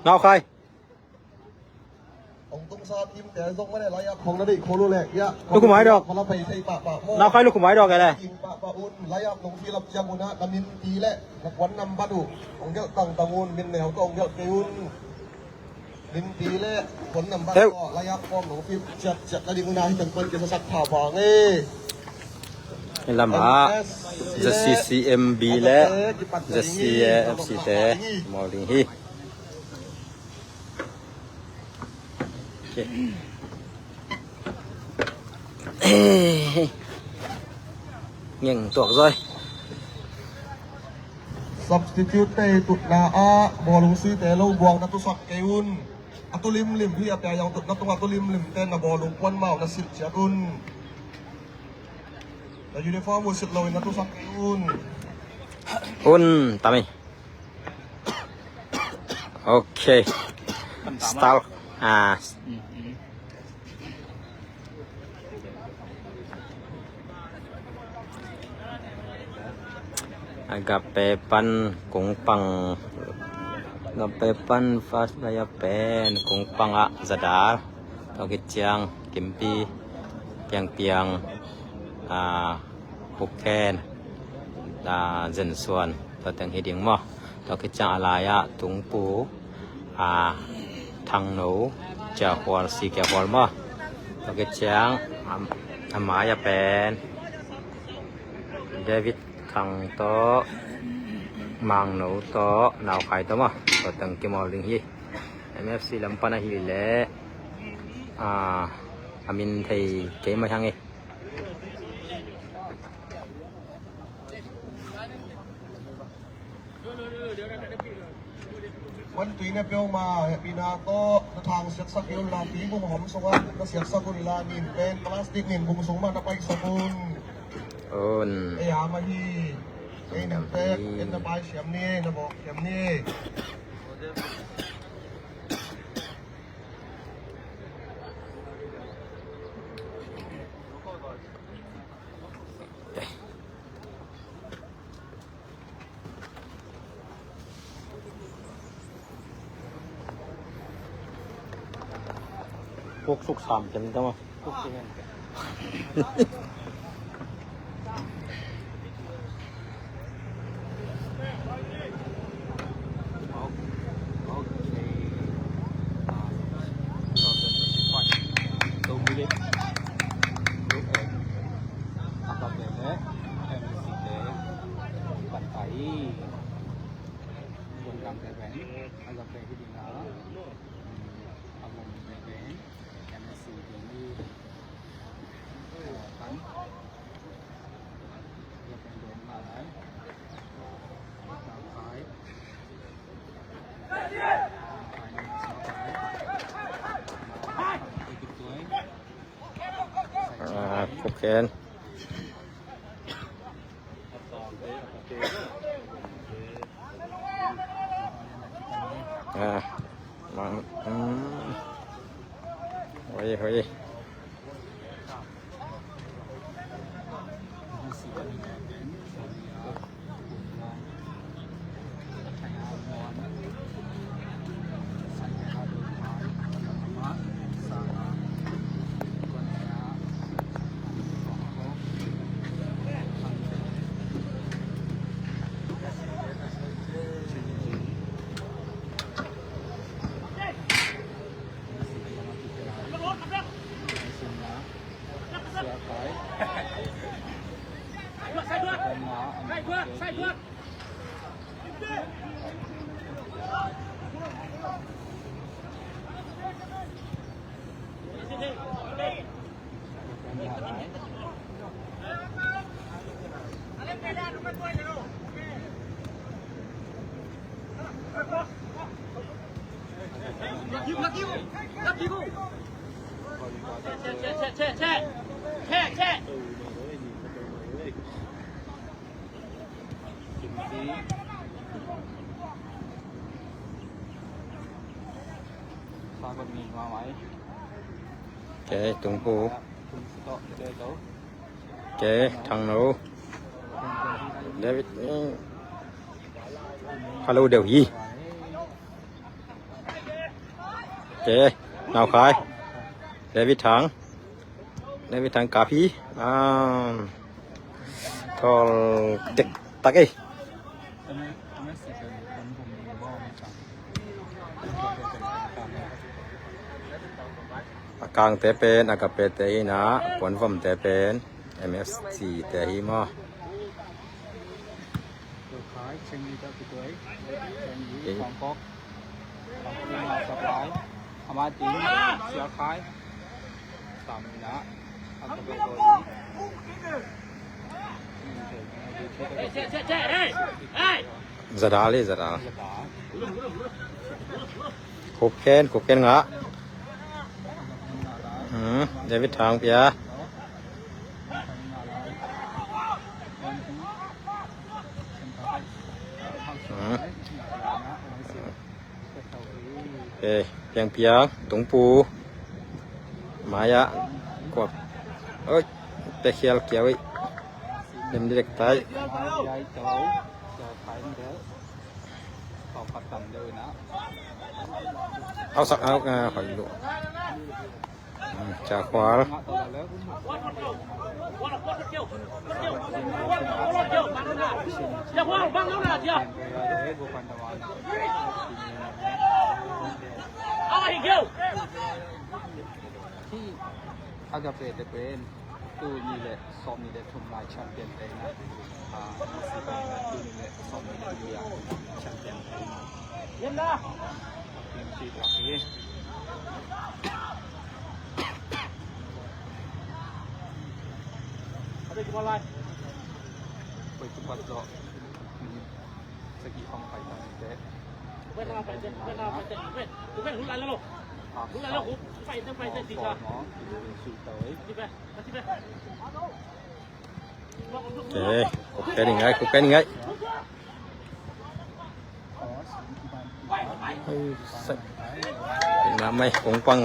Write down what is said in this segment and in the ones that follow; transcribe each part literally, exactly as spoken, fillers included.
Nau Khai. Hong tung sa team te zong mane layap hong na deih khol uh leh, ya. Lukhum Haidok. Mala phei thei pahpah maw. Nau Khai Lukhum Haidok e le. King pahpah un, layap nong fill up ciang un ah, na min ti leh na phone number uh hong gelh tangtang un, min neu tawh hong gelh kei un. Min ti leh phone number tawh layap form hong fill ciatciat na ding un ah, hih teng pan kisasak pha vang e. Hih lamah Z C C M B leh Z C A F C te mawl ding hi. Ngeng tuak zoi. Substitute te tutna ah bawlung si te lo buang na tusak kei un. A tu limlim hi a pia yang tutna tung a tu limlim te na bawlung puan mau na silh ciat un. Na uniform uh silh lo in na tusak kei un. Un tami. Ok. Stal. Ah. Agape pan kung pang. Agape pan first layer pen kung pang ah Zadar. Tua khit ciang Kimpi, Piang Piang, ah, Pukhen, ah, Zen Suan, tua teng hi ding maw. Tua khit ciang a lai-ah Tungpu, ah, Thangno, Cia Khual, Si Kia Khual maw. Tua khit ciang, am-, a mai-ah pen David Khang tawh, Mangno tawh, Nau Khai tawh maw. Tua teng kimawl ding hi. M F C lam pan ahih leh, ah, a min thei kei mai hang e. Vantui ne peuhmah hehpihna tawh na thang siaksak hi un la, tui bung hom sungah na siaksak un la, nin pen plastic nin bung sung mah na paisak un. Un. Ei a mah hi. Ei nin tek, ei na paisiam ni, na bawhsiam ni. Kuk suk sam ken tama. Ah, Pukhen. Ah, mang, hmm. Hoi, hoi. Ok, Tungpu. Ok, Thangno. David, eh, hello, Delhi. Ok, Nau Khai. David Thang. David Thang kap hi. Ah, thawl tektak ei. A kangte pen Agape te hi a, a puanvomte pen M F C te hi maw? Zadal hi, Zadal. Khup khen, khup khen ngah. Hmm, David Thang pia. Hmm. Eh, piang piang, Tungpu. Mai-ah. Kuak. Oi, te khial kiau ei. Lim direct tai. Au sak au, ah, hoi lu. Ca Khual. Agape te pen tul nih le sawmnih le thum lai champion te na. Ah, si pen tul nih le sawmnih le tul nih champion te na. Team si tak hi. Koi kipat zo. Sagih hong pai ta ni te. Ok, khup khen hi ngai, khup khen hi ngai. Ai, sai. Ina mai kong pang.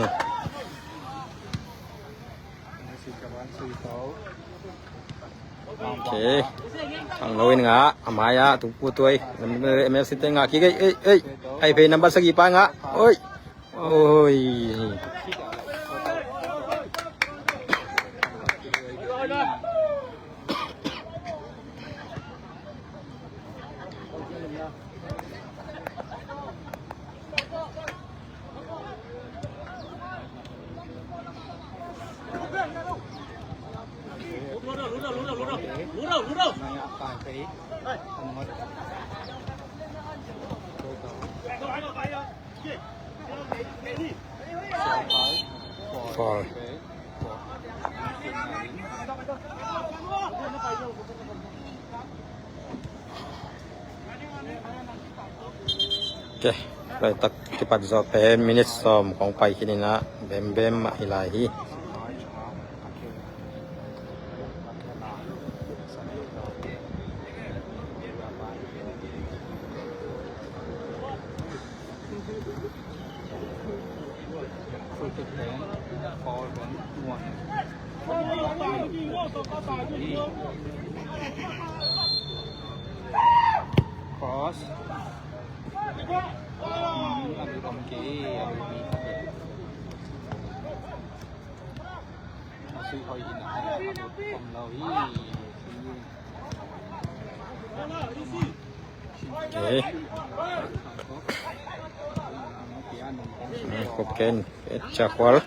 Ok. Thang lo in ngah, a mai-ah Tungpu tuai. M F C te ngah kik ei, ei, ei. Ai phei number sagih pa ngah. Oi. Oi. Foul. Ok, laitak kipat zawh pen minute sawm kong pai khin in ah, bembem mah hi lai hi. Cross. Hmm, a lut om kei, a lut mi khat. A sui hoih in a, a lut om lo hi. Ok. Kop ken, et ca kual.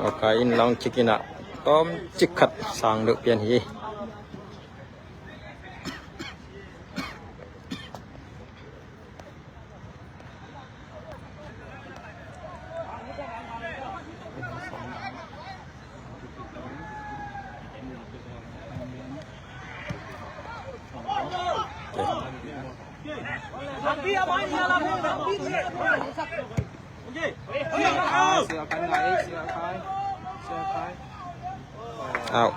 Ok, in long kick in a, tom cik khat sang deuh pian hi. Out.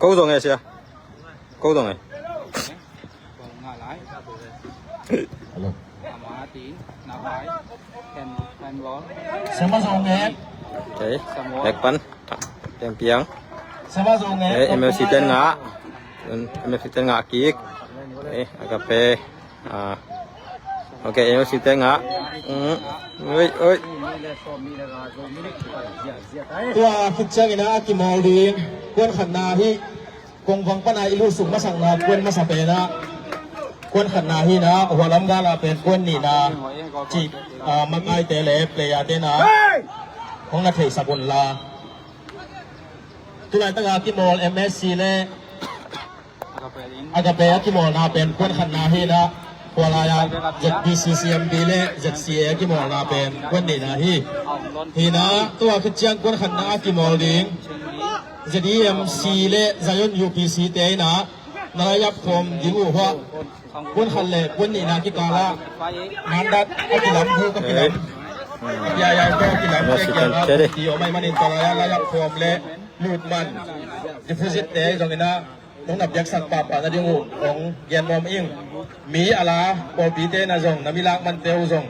Ko zong e sia. Ko zong e. Sema Zong Nget. Okay. Back pan. Piang piang. Sema Zong Nget. Okay, M F C ten ngah. M F C ten ngah kik. Okay, Agape. Ah. Okay, M F C ten ngah. Mm. Oi, oi. Tua khit ciangin a kimawl ding kuan khatna hi. Kongvang pana i lut suk masakna kuan masa pen ah kuan khatna hi na, hua lam gala pen kuan nihna cih, ah, makaite le player te na hong na theisak un la. Tulai taka kimawl M S C le Agape a kimawlna pen kuan khatna hi na, hua lai ah Z B C C M B le Z C A a kimawlna pen kuan nihna hi. Hi na, tua khit ciang kuan khatna a kimawl ding Z E M C le Zion U P C te in ah na lai ap khawm ding uh hua. Kuan khat le kuan nihna kikal ah mandat a kilam, buk a kilam, ya ya ko a kilam, te kiang ah ti om ahih manin tua lai ah lai ap khawm le lut man, deposit te zong in ah nong na piaksak pahpah nading uh hong gen nuam ing. Mi a la pawlpi te na zong na mi lak man te uh zong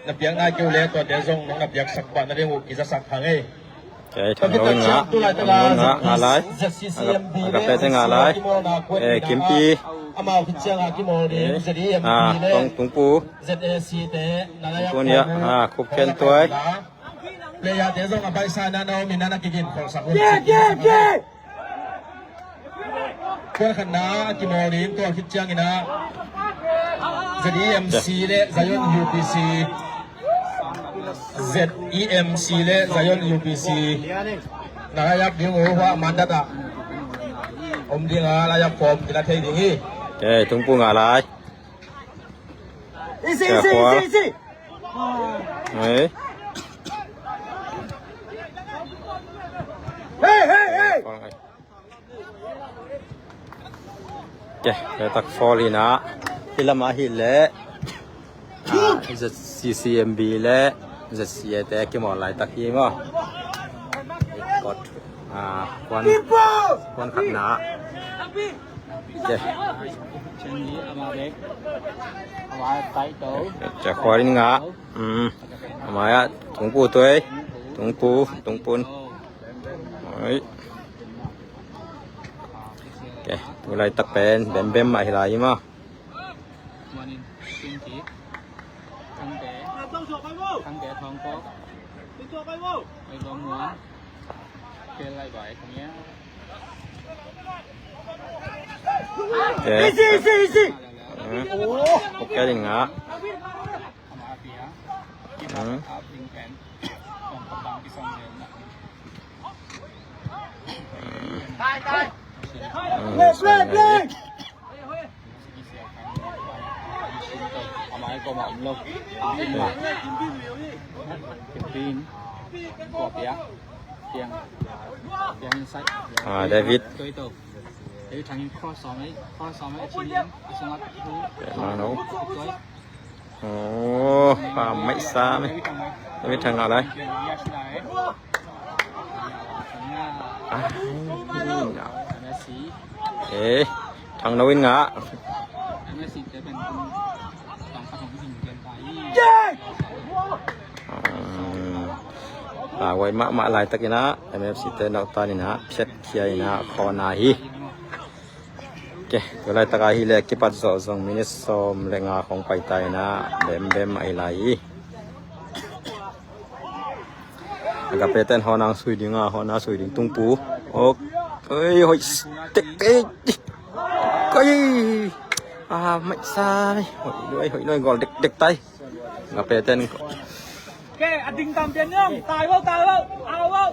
na piak nai kei uh le tuate zong nong na piaksak pah nading uh kizasak hang ei. Okay, Thang Lo in ngah. Thang Lo in ngah, ngah lai. Agape te ngah lai. Eh, Kimpi. Amau khit ciang a kimawl ding Z E M P le Tungpu. Z A C te na lai ap khawm uh. Khup khen tuai. Player te zong a baihsa na na om in na na kigin khawlsak un. Kuan khatna a kimawl ding tua khit ciangin ah Z E M C le Zion U P C, Z E M C le Zion U P C na lai ap ding uh hua mandat ah om ding a lai ap khawm kila thei ding hi. Okay, Tungpu ngah lai. Isi, isi, isi, isi. Hey. Hey, hey, hey. Okay, laitak four hi na. Hi lam ah hi le, ah, Z C C M B le Z C A te kimawl laitak hi maw. Kot, ah, kuan, kuan khatna. Okay. Ca khual in ngah. Um, a mai ah Tungpu tuai. Tungpu, Tungpun. Oi. Okay, tu laitak pen bembem mah hi lai hi maw. Okay. Easy, easy, easy. Hmm. Okay, ngah. Hmm. Hmm. Play, play, play. Ah, David. Oh, pa mai sa mai. David Thang ngah lai. Ah, eh, Thang Lo in ngah. Ah, ah, huai mahmah laitak in ah M F C te nauhtan in ah phiatkhia in ah khawn ahi. Okay, tu laitak ahi le kipat zawh zong minute sawm le nga khong paita in ah bembem ahi lai hi. Agape ten hawna sui ding a, hawna sui ding Tungpu. Ok. Oi, hoih tek tek. Koi. Ah, mai sa. Hoih luai, hoih luai, gol dek dek tai. Agape ten. Okay, a ding tam pian niam. Tai vau, tai vau. Au vau.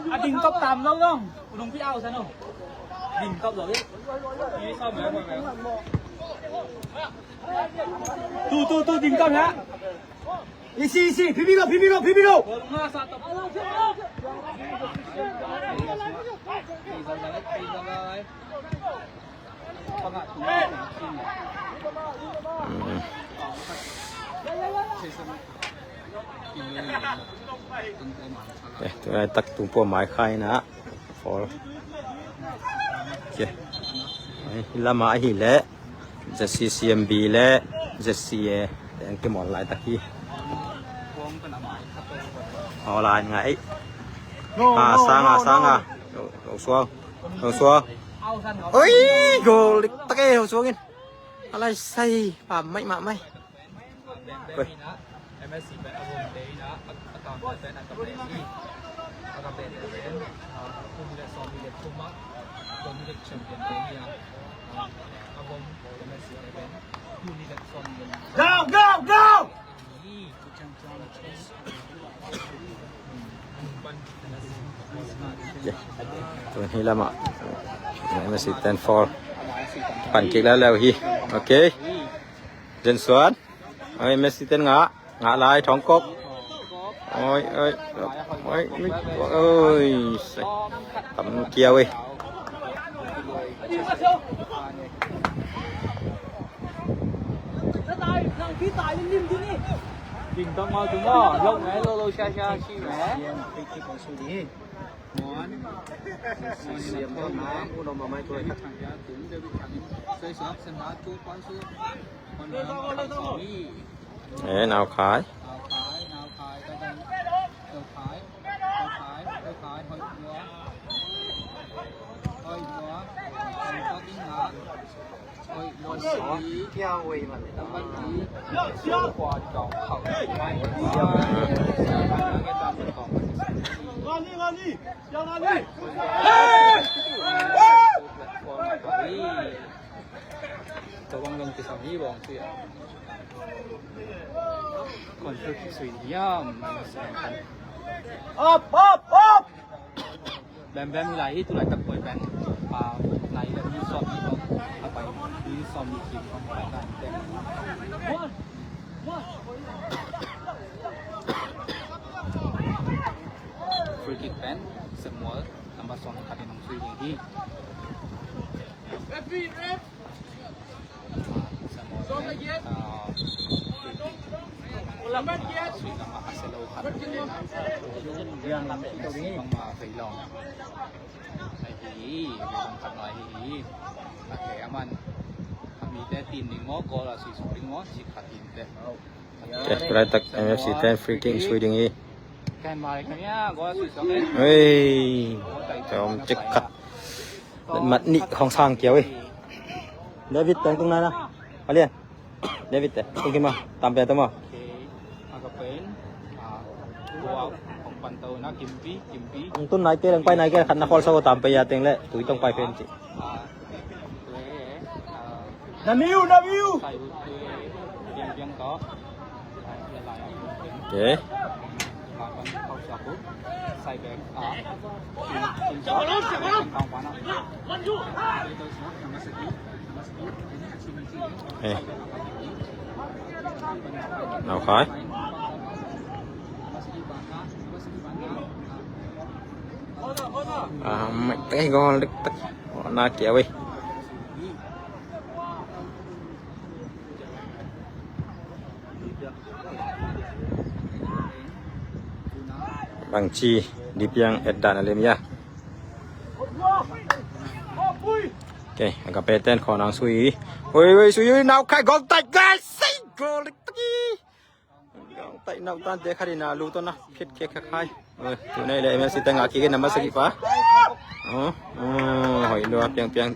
A ding top tam lo dong. Kudung pi au sa no. Ding top lo. Tu, tu, tu, ding top ha. Isi, isi, phi mi lo, phi mi lo, phi mi lo. Eh, tu laitak Tungpu mai khai na. Foul. Okay. Hi lamah ahih leh Z C C M B le Z C A te an kimawl laitak hi. Aw lai ngai. Ah, sang ah, sang ah. Ho Suang. Ho Suang. Oi, goal dik tak e, Ho Suang in. A lai sai pam mai mah mai. Oi. Go, go, go! Tun hi lamah M S C ten four pan kik leuleu hi. Ok. Jen Suan. Oi, M S C ten ngah. Ngah lai, Thawng Kop. Oi, oi, oi, oi, tam kiau ei. Ding tawh mau tu maw, lok mai lo lo sia sia si mai. Eh, Nau Khai. Up, up, up! Bem bem lai hi, tu laitak poi pen. Pa nai le mi sawm mi kong a pai, mi sawm mi kim kong pai kan pen. Free kick pen Samuel, number sawm khat in hong sui ding hi. Ok, tu laitak M F C ten free kick sui ding hi. Ei, tawm cik khat. Mat nih khong sang kiau ei. David, teng tung nai na. A lian. David te, tung kim a, tam pe tama. Tung tun nai te lang pai nai ke khat na khol sa tam pe ya teng le, tui tong pai pen ci. Na miu, na miu. Ok. Eh. Nau Khai. Ah, mai te gol dik tak. Na kiau ei. Bangci dipiang et dan a lem ya. Ok, Agape ten khonang sui. Ui, ui, sui, ui, Nau Khai gol tai, guys. Sei gol dik tak i. Gol tai, Nau Tan te khat in a lu to na khit khek kha khai. Ui, tu nei le M F C te ngah kik in a masa kik pa. Oh, oh, hoih lua piang piang.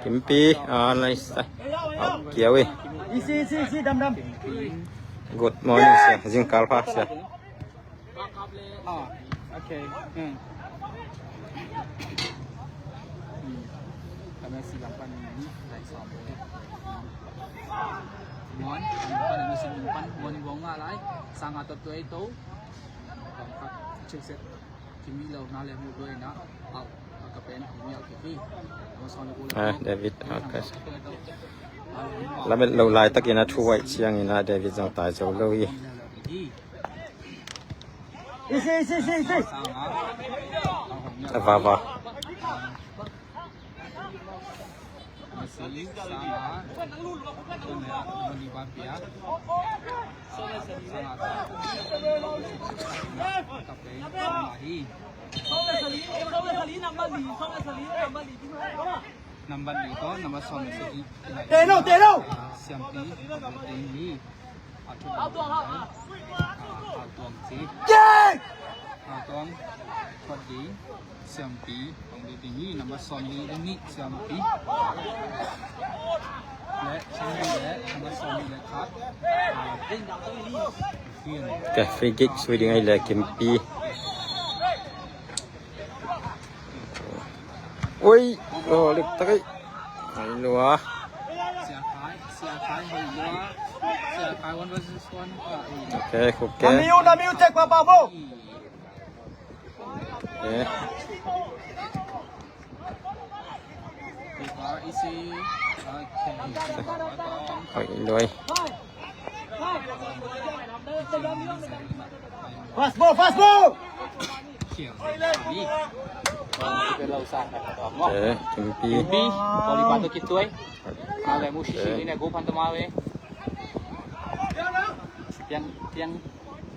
Kimpi, ah, lai sai. Au kiau ei. Isi, isi, isi, dam, dam. Good morning sia, zingkal pha sia. Ah, ok. Hmm. Hmm. Kami silang pan ini, lai sa mo. Mon, pan ini silang pan, mon bong nga lai, sanga to tuai to. Check set. Kimi lo na le mu tuai na. Au. Ah, David, okay. Lamet lo laitakin a thu aih ciangin a David zong tai zo lo hi. A va va. Nambat li tawh nambat sawm le sagih. Teh lo, teh lo. Siampi, teh hi. A thu dang hi. A, a tuang ci. Teh! A tuang. Khuat ding. Siampi. Tuang ding ding hi. Nambat sawm le nih. Siampi. Le, siampi le. Nambat sawm le khat. A, ding. Ka free kick sui ding ai le Kimpi. Ui, oh, lik tak ai. Ai lua. Okay, okay. Namiu, namiu, cek papa bo. Okay. Ui, lua. Fast ball, fast ball! Eh, Kimpi. Kimpi, bawli pa tawh kituai. Male mu sisi ni ne go pan tawh male. Piang, piang.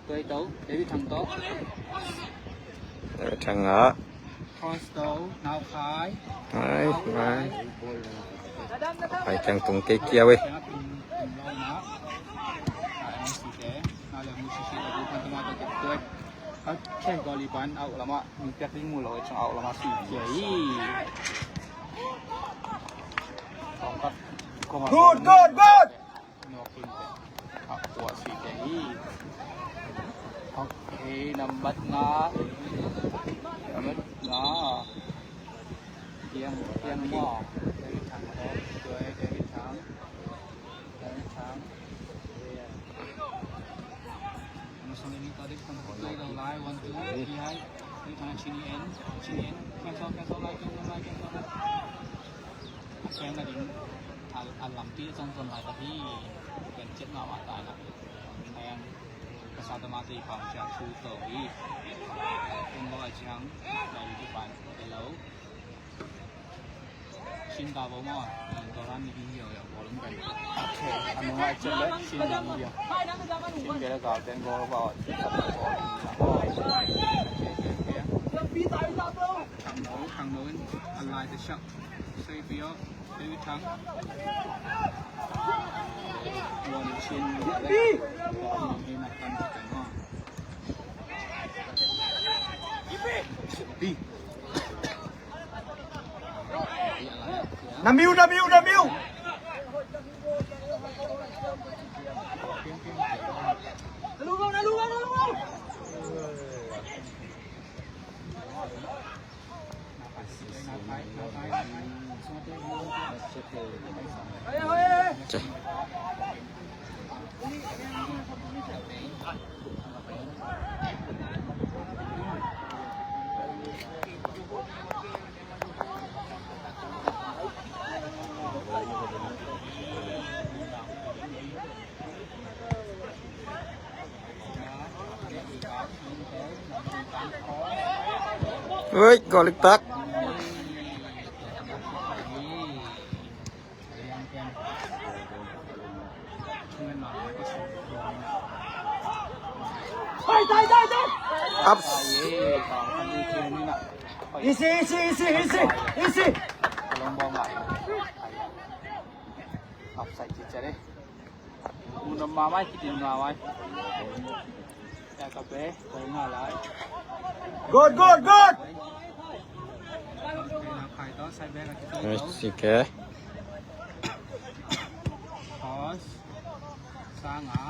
Tuai tawh, David Thang tawh. David Thang ah. Cross to, Nau Khai. Hai, hai. Hai, kiang tung kei kia wei. Good, good, good. Nawk in teh. A kuah sui teh hi. Okay, nambat nga. Nambat nga. Piang, piang maw. David Thang, David Thang. David Thang. One, two, three, lai, one, two, three, hai. David Thang, chin in, chin in. Cancel, cancel, lai, cancel, lai, cancel, lai. A seng na ding a, a lampi a cangcang lai ta hi. Ken chet mahmah ta na. Seng ka sa ta ma te pang cia thu to hi. Ken lo a ciang lai di pan. Hello. Shin ta bo ma. Doran ni hi yo yo. Volume kan. Okay. Anu a chet le shin ni hi yo. Shin ke le ka ten go ba. Khang no, khang no in a lai te shak. Sui pio, David Thang. Wan chin le. Wan ni na kan kan ma. Bi. Namiu, namiu, namiu. Ui, goal lik tak. Ups. Easy, easy, easy, easy, easy. Offside cicare. Muna mamai, kitin mamai. Good, good, good. Sike. Sanga,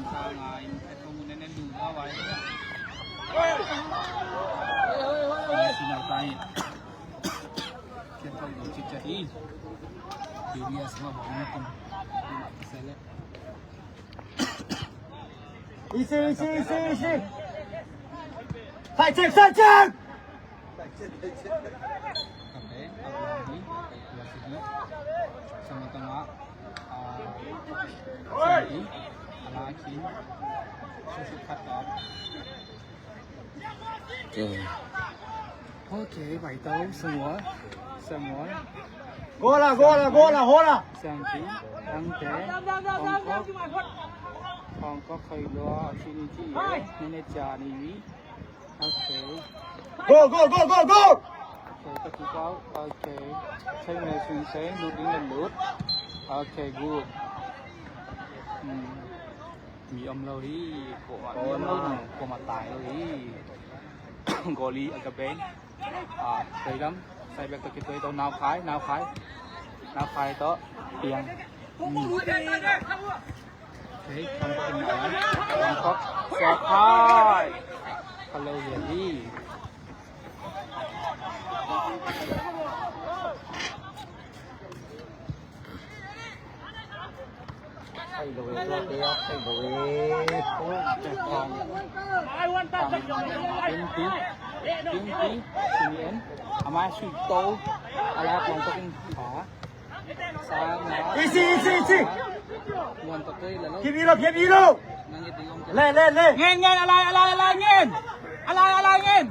sanga in peto muna ne lu mamai. Sina tai. Kian thong dong cicit hi. Serious ma bawng na kum. Sele. Easy, easy, easy, easy. Side check, side check. Sama tama. Ah, Santi. Ala kin. Susu kata. Okay, pai to, Samuel. Samuel. Gola, gola, gola, hola. Santi, Angte, Hong Kok. Hong Kok, Khailua, Trinity, Nene Chani. Okay. Go, go, go, go, go! Okay, ka kik out. Okay. Take me swing, say, lut ding le lut. Okay, good. Hmm. Mi om lo hi, kuamah mi om lo, kuamah tai lo hi. Goalie a ka beng. Ah, Tailam, side back tawh kituai tawh, Nau Khai, Nau Khai. Nau Khai tawh, Piang. Hmm. Okay, Bangkok in a, Bangkok, Siak Khai. Hello, Yeti. Khai lo e, tua te a khai lo e. Pimpi, Pimpi, Simi en. Ama sui to. Ala Bangkok in pa. Isi, isi, isi. Kibilo, kibilo. Le, le, le. Ngen, ngen, alai, alai, alai, ngen. Alai, alai, ngen.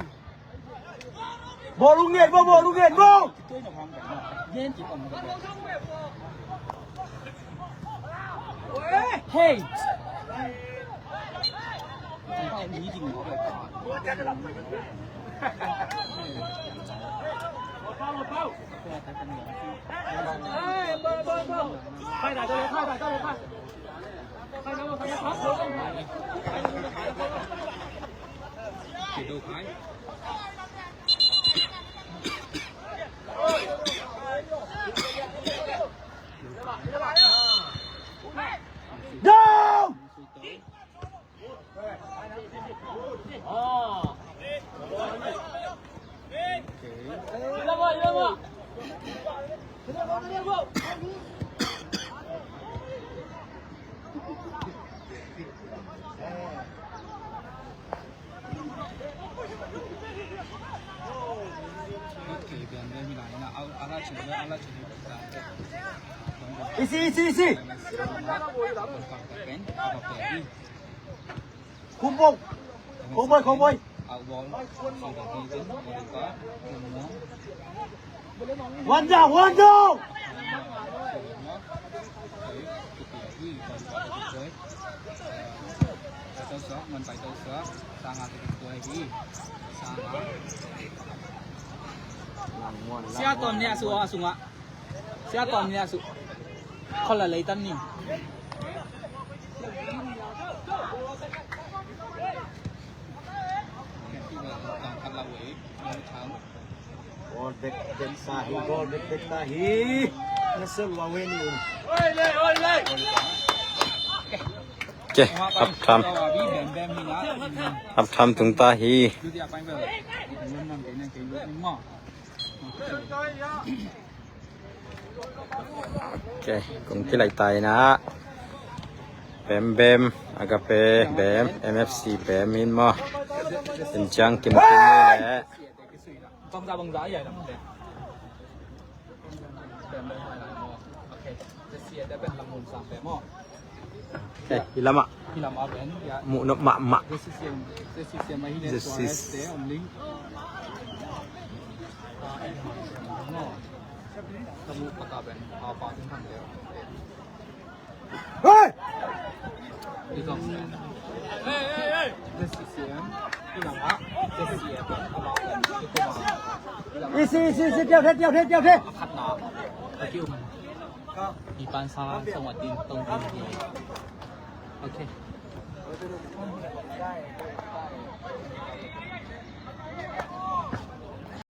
Bolu ngen, bo, bolu ngen, bo. Hey. Down! Isi, isi, isi. Khum bông. Khum bông, khum bông. One down, one down. Sia ton nia su a sungah. Sia ton nia su. Kholh la lei tan ni. Goal bek bek ta hi, goal bek bek ta hi. Na sel wa wen ni. Okay, half time. Half time tung ta hi. Okay, kong kilai tai na. Bem Bem, Agape Bem, M F C Bem in maw. In ciang kim kim le. Okay, hi lamah. Muh nop mahmah. Jesis. Hey! Isi, isi, isi, 掉贴，掉贴，掉贴。OK。